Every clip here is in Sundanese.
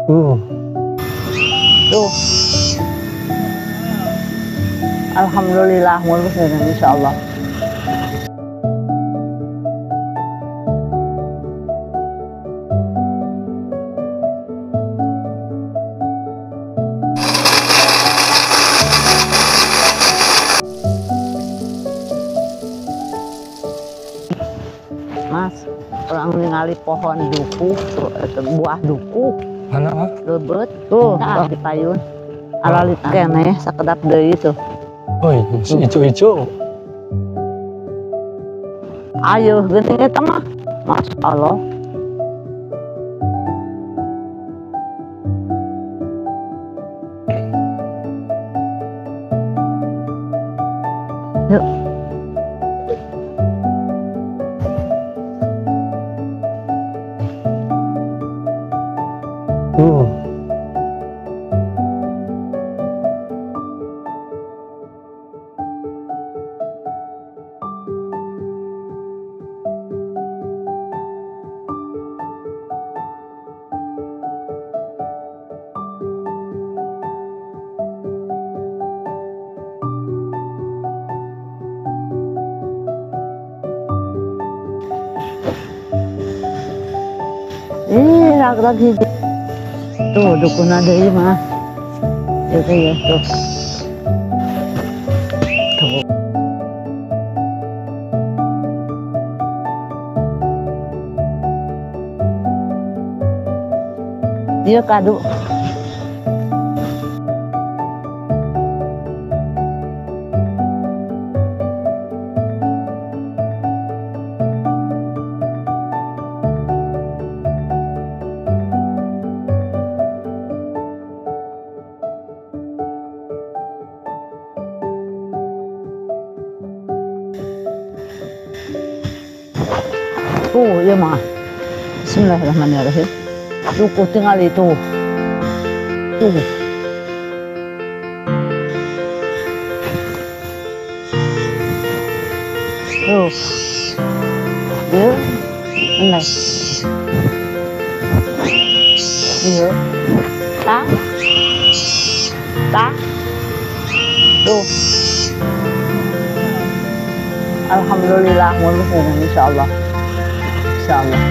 Tuh. Tuh. Alhamdulillah mulus insyaallah. Mas, orang ningali pohon duku, buah duku. Mana, Mas? Lebet tuh, nah, di payun. Alalit keneh sakedap deui tuh. Oh, ijo-ijo. Ayo geuning eta mah. Masya Allah. Yuk. Lagi tuh dukuna deui mah. Ieu teh ya tuh. Tuh. Ieu kadu. Tuh, ya mah. Bismillahirrahmanirrahim. Dukuh tinggal itu. Tuh. Tuh. Ya. Ini. Iya. Ta. Ta. Tuh. Alhamdulillah mulus insyaallah. Insyaallah.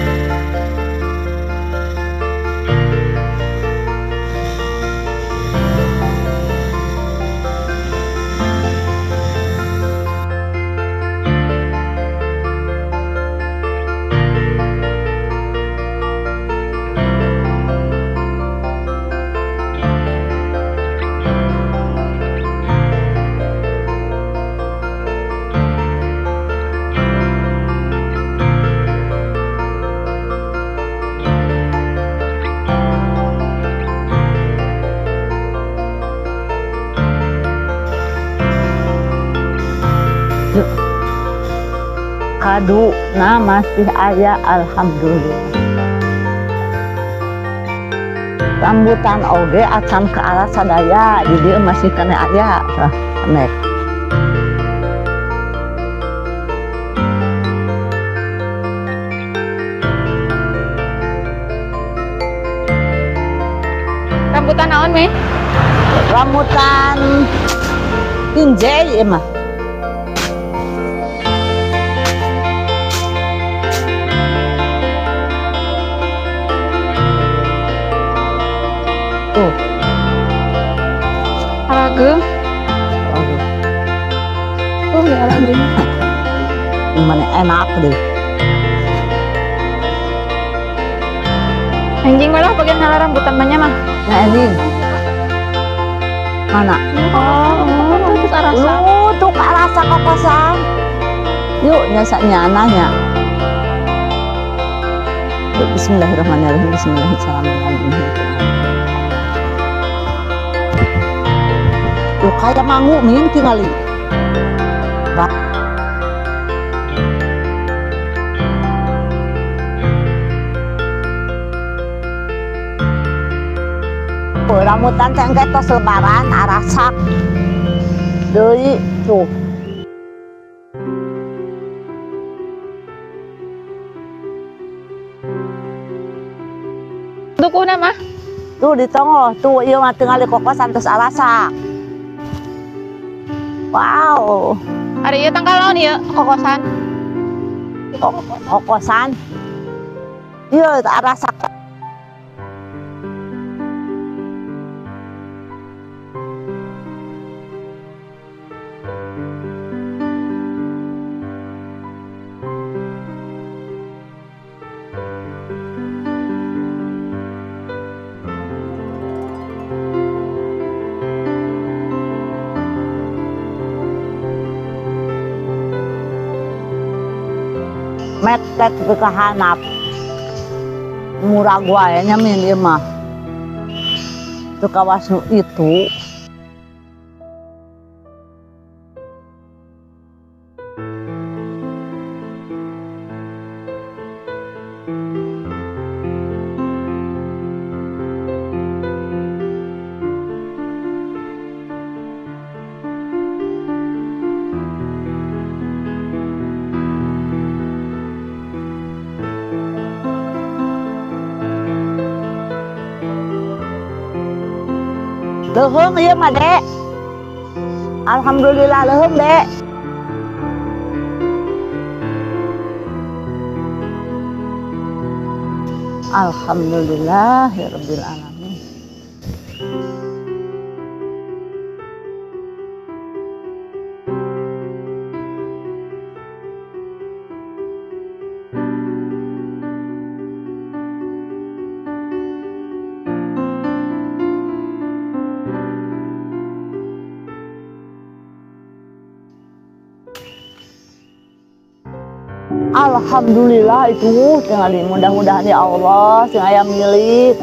Kadu nah masih aya alhamdulillah. Rambutan oge acan ke arah sadaya di dieu masih kena aya tah nek. Rambutan naon, Mi? Rambutan pinjai mah. Tuh. Arageung. Tuh ya alhamdulillah. Mana enak deh. Anjing malah bagian ngalah rambutan banyak mah. Nah, anjing. Mana? Oh, itu rasa. Lu tuh rasa kokosan. Yuk, nyasa nyananya. Bismillahirrahmanirrahim. Bismillahirrahmanirrahim. Tuh kayak mangu min tingali. Rambutan teh engke tos lebaran arasak deui tuh. Dukuhna mah? Tuh di tonggoh, tuh ieu mah tingali kokosan terus arasak. Wow. Ari ieu tanggal naon ieu kokosan? Kokosan. Ieu arasak. Metet ke hanap murah gua ya nyamin ieu mah teu kawas nu itu. Leuheung ieu mah, Dek. Alhamdulillah leuheung, Dek. Alhamdulillah ya rabbil alamin. Alhamdulillah itu tinggal mudah-mudahan ya Allah sing aya milik.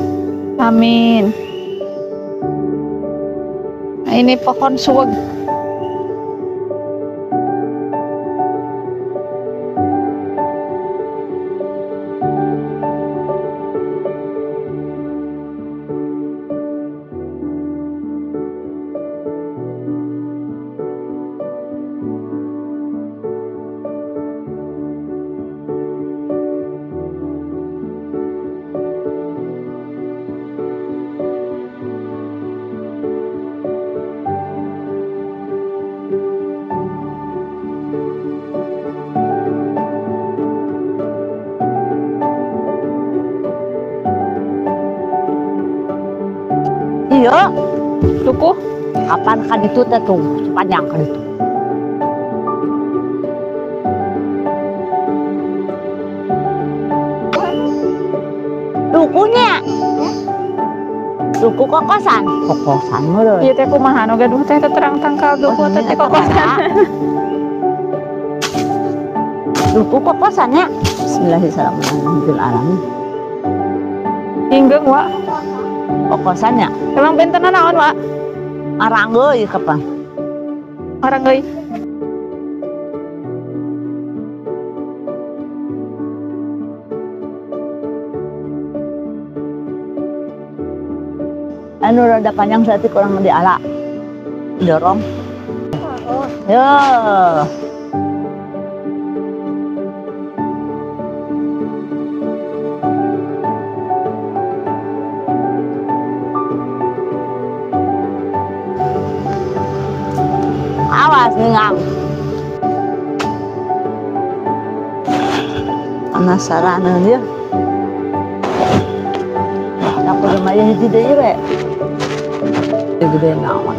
Amin. Nah, ini pohon suweg. Iya, duku. Kapan kan itu teh tuh sepanjang kan itu. Dukunya, duku kokosan, kokosan meureun. Ieu teh kumaha nu gaduh teh terang tangkal duku teh kokosan. Duku kokosannya. Bismillahirrahmanirrahim. Inggeung wa. Kokosannya. Emang bentenan naon, Wak? Aranggeuy kapan? Aranggeuy. Anu rada panjang saeutik kurang diala. Dorong. Yo. Awas ngingang. Penasaran dia. Aku lumayan hiji deui we. Gede naon.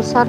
Besar.